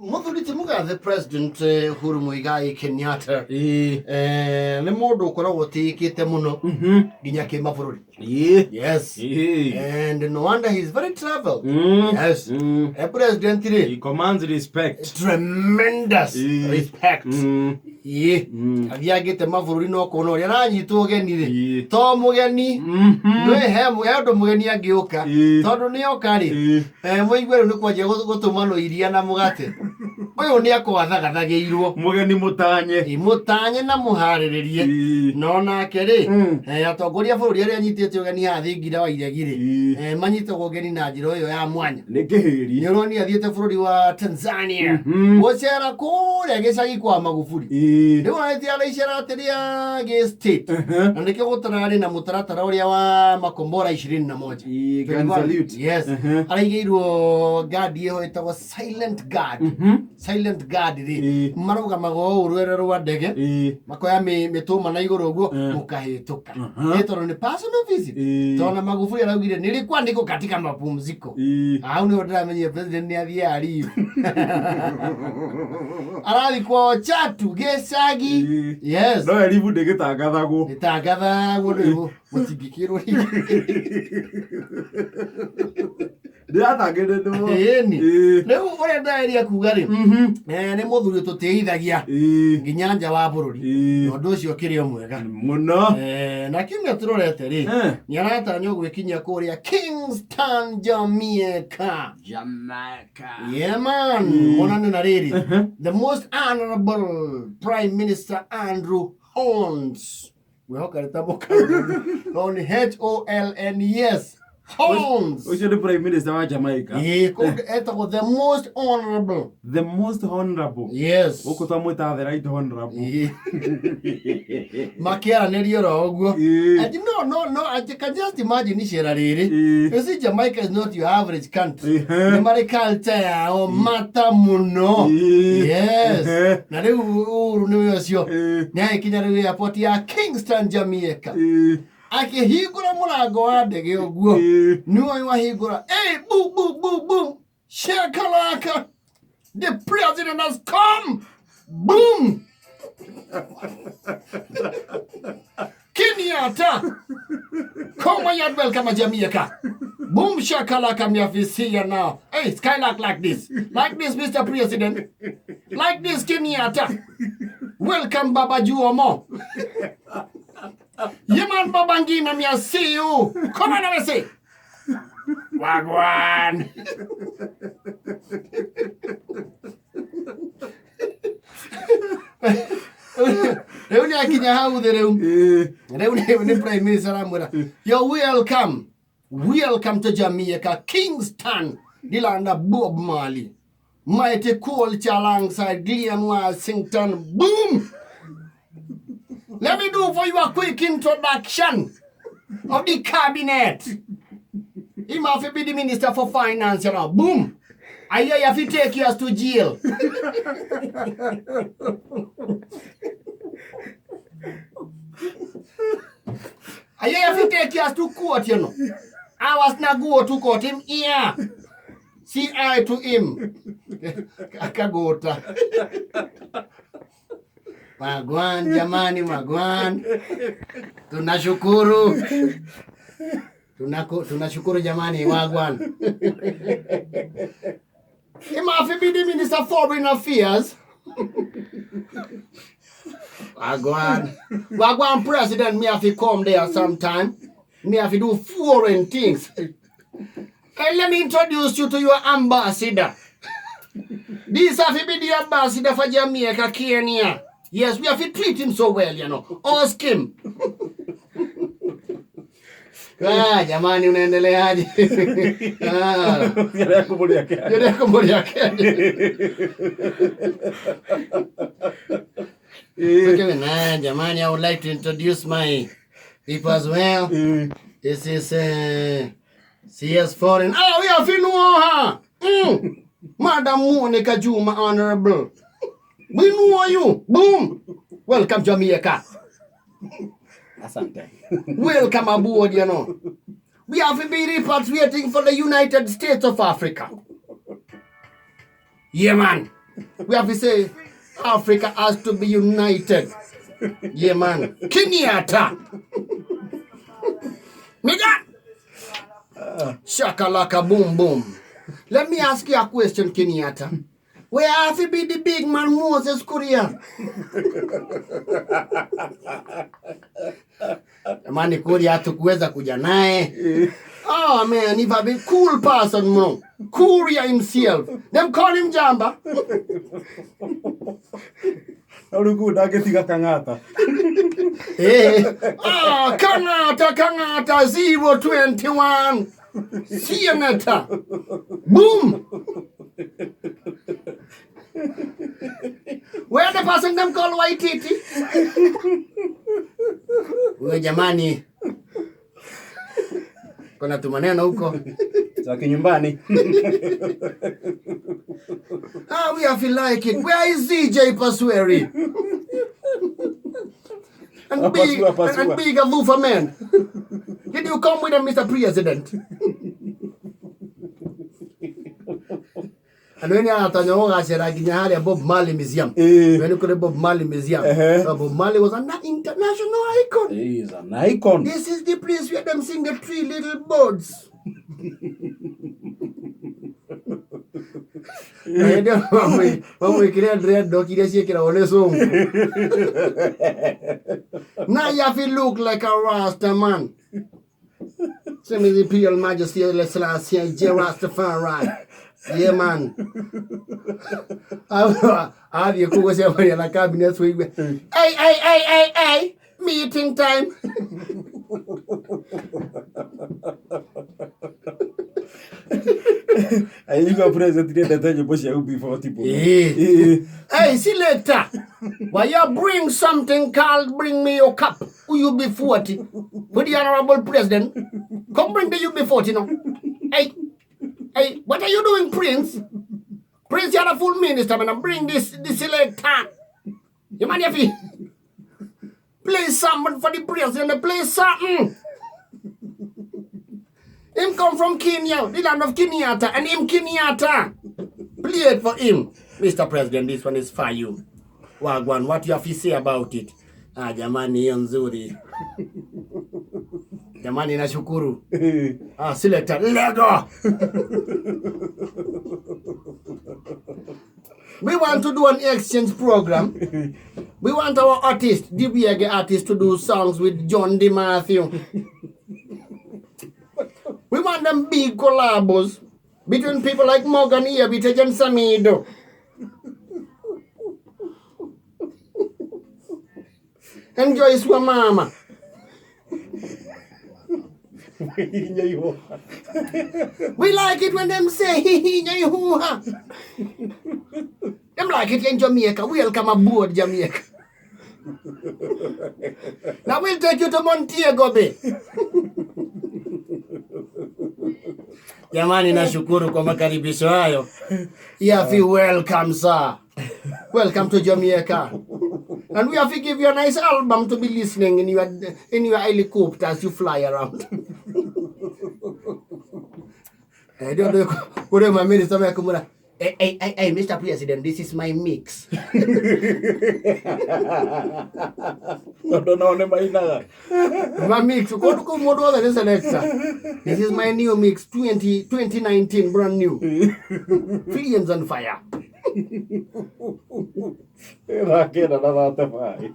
Muthuri ti mugathe President Uhuru Muigai Kenyatta. Ĩĩ. Nĩ mũndũ ũkoragwo ũtĩĩkĩte mũno nginya kĩmabũrũri. Yes. Ĩĩ. And no wonder he's very traveled. Yes. President rĩ, He commands respect. Tremendous respect. Ĩĩ. Athiangĩte mabũrũri no kuona ũrĩa aranyitwo ũgeni rĩ. To mũgeni. Nĩ he he ũndũ mũgeni angĩũka. Tondũ nĩ oka rĩ. Mũigue rĩu nĩ kwanjia gũtũmanwo iria na mũgate. Ũyũ nĩ akwathagathagĩirwo. Mũgeni mũtanye. Ĩ, mũtanye na mũharĩrĩrie. No nake rĩ, atongoria a bũrũri arĩa anyitĩte ũgeni haha thingira wa iregi rĩ, manyitagwo ũgeni na njĩra ĩyo ya mwanya. Nĩ kĩhĩri. Nĩ ũronire athiĩte bũrũri wa Tanzania gũcera kũrĩa gĩcagi kwa Magufuli. Rĩu arĩtie araicera atĩrĩa gĩ state na nĩkĩo gũtararĩ na mũtaratara ũrĩa wa makombora 21. Ĩĩ, gun 21. salute. Yes. Araigĩirwo guard ĩho ĩtagwo silent guard. Silent guard rĩ, marũgamaga o ũũ rwere rwa ndege, makoya mĩtũma na igũrũ ũguo, mũkahĩtũka. Ĩ tondũ nĩ personal visit. Tondũ na Magufuli araugire nilikuwa niko katika mapumziko. Hau nĩho ndĩramenyire president nĩ athiaga leave. Arathiĩ kwao Chatu gĩcagi. Yes. No eribu ndĩgĩtangathagwo. Gĩtangathagwo rĩu mũtingĩkĩrwo rĩngĩ. Ndĩratangĩrĩrwo. Ĩni. Ĩĩ. Rĩu ũrĩa ndĩrageria kuga rĩ, nĩ mũthuri tũtĩithagia nginya nja wa bũrũri. Na ũndũ ũcio ũkĩrĩ o mwega. Mũno. Na kiumia tũrorete rĩ, nĩ aratanywo gwĩkinyia kũrĩa Kingston, Jamaica. Jamaica. Yeah man, monane na rĩrĩ. The most honorable Prime Minister Andrew Holness. Ngwĩhoka rĩtamũka. No nĩ Holnes. Holmes. Ũcio nĩ prime minister wa Jamaica. Ĩĩ, kũu etagwo the most honorable. The most honorable. Yes. Gũkũ twamwĩta the right honorable. Ĩĩ. Makĩaranĩria oro ũguo. And no, no, no, I can just imagine icera rĩrĩ. You see, Jamaica is not your average country. Nĩ marĩ culture yao mata mũno. Yes. Na rĩu Uhuru nĩwe ũcio. Nĩ agĩkinya rĩu airport ya Kingston, Jamaica. Akĩhingũra mũrango wa ndege ũguo. Nĩ ũyũ wahingũra. Hey, boom, boom, boom, boom. Shakalaka. The president has come. Boom. Kenyatta. Come on, welcome to Jamaica. Boom shakalaka me have to see you now. Hey, skylark like this. Like this, Mr. President. Like this, Kenyatta. Welcome, Baba Juomo. You man, Babangina, me I see you. Come on, I say. Wagwan. Rĩu nĩ akinya hau thĩ rĩu. Rĩu nĩ prime minister aramwĩra, "You're welcome. Welcome to Jamaica, Kingston, the land of Bob Marley. Mighty culture alongside Glen Washington. Boom! Let me do for you a quick introduction of the cabinet. He must be the minister for finance. Boom! I hear you have to take us to jail. I hear you have to take us to court. I was not go to court him here. See I to him. Akagota. Wagwan jamani, wagwan. Tunashukuru. Tunashukuru jamani, wagwan. Him have to be the Minister of Foreign Affairs. Wagwan. Wagwan president, me have to come there sometime. Me have to do foreign things. Hey, let me introduce you to your ambassador. This have to be the ambassador for Jamaica, Kenya. Yes, we have to treat him so well. Ask him. Ah, jamani, unaendeleaje? Ah. Njĩra kũmũrĩa kĩa. Njĩra kũmũrĩa Kenya. Okay, nah, jamani, I would like to introduce my people as well. This is CS Foreign. Ah, we are Finuoha. Madam Monica Juma, Honorable. We know you. Boom. Welcome, Jamaica. Asante. Welcome aboard. We have to be repatriating for the United States of Africa. Yeah, man. We have to say Africa has to be united. Yeah, man. Kenyatta. Nigga. Shakalaka boom boom. Let me ask you a question, Kenyatta. Where have you be the big man Moses Kuria? Jamani, Kuria hatukuweza kuja naye. Oh man, if I be cool person, no. Kuria himself. Them call him Jamba. No rĩu kũu ndangĩtiga Kang'ata. Eh. Ah, Kang'ata, Kang'ata, 021. Senator. Boom. Where the person them call Waititi? Huyo jamani. Kuna tumaneno huko. Za kinyumbani. Ah, we have to like it. Where is ZJ Pasweri? And big, Pasua, pasua. and big Alufa man. Did you come with him, Mr. President? And when you are at Bob Marley Museum. When you go to Bob Marley Museum, Bob Marley was an international icon. He is an icon. This is the place where them sing the Three Little Birds. Na hĩndĩ ĩyo mamwĩkĩre dreadlock iria ciĩkĩragwo nĩ cũngũ. Now you have to look like a Rasta man. Same as Imperial Majesty Haile Selassie J Rastafari. Yeah, man. Athiĩ kũu gũcemania na cabinet wĩigue, hey, hey, hey, hey, hey, meeting time. Aigua president nĩendete nyĩmbo cia UB40 mũno. Eh. Hey, selector, why you bring something called Bring Me Your Cup, UB40, with the Honorable President. Come bring the UB40 now. Hey, hey, what are you doing, Prince? Prince, you're a full minister, man. Bring this selector. You man, if you play something for the president, play something. Him come from Kenya, the land of Kenyatta, and him Kenyatta. Play it for him. Mr. President, this one is for you. Wagwan, what you have to say about it? Ah, jamani, hiyo nzuri. Jamani, nashukuru. Ah, selector, Lego. We want to do an exchange program. We want our artist, the reggae artist, to do songs with John DeMatthew. We want them big collabos between people like Morgan Heritage and Samido. And Joyce Wamama. We like it when them say hee hee nyai hoo ha. Them like it in Jamaica. Welcome aboard Jamaica. Now we'll take you to Montego Bay. Jamani, nashukuru kwa makaribisho hayo. You feel welcome, sir. Welcome to Jamaica. And we have to give you a nice album to be listening in your helicopter as you fly around. I don't know. Hey, hey, hey, hey, Mr. President, this is my mix. Tondũ nao nĩ mainaga. My mix. This is my new mix, 2019, brand new. Flames on fire. Thaa kenda na 35.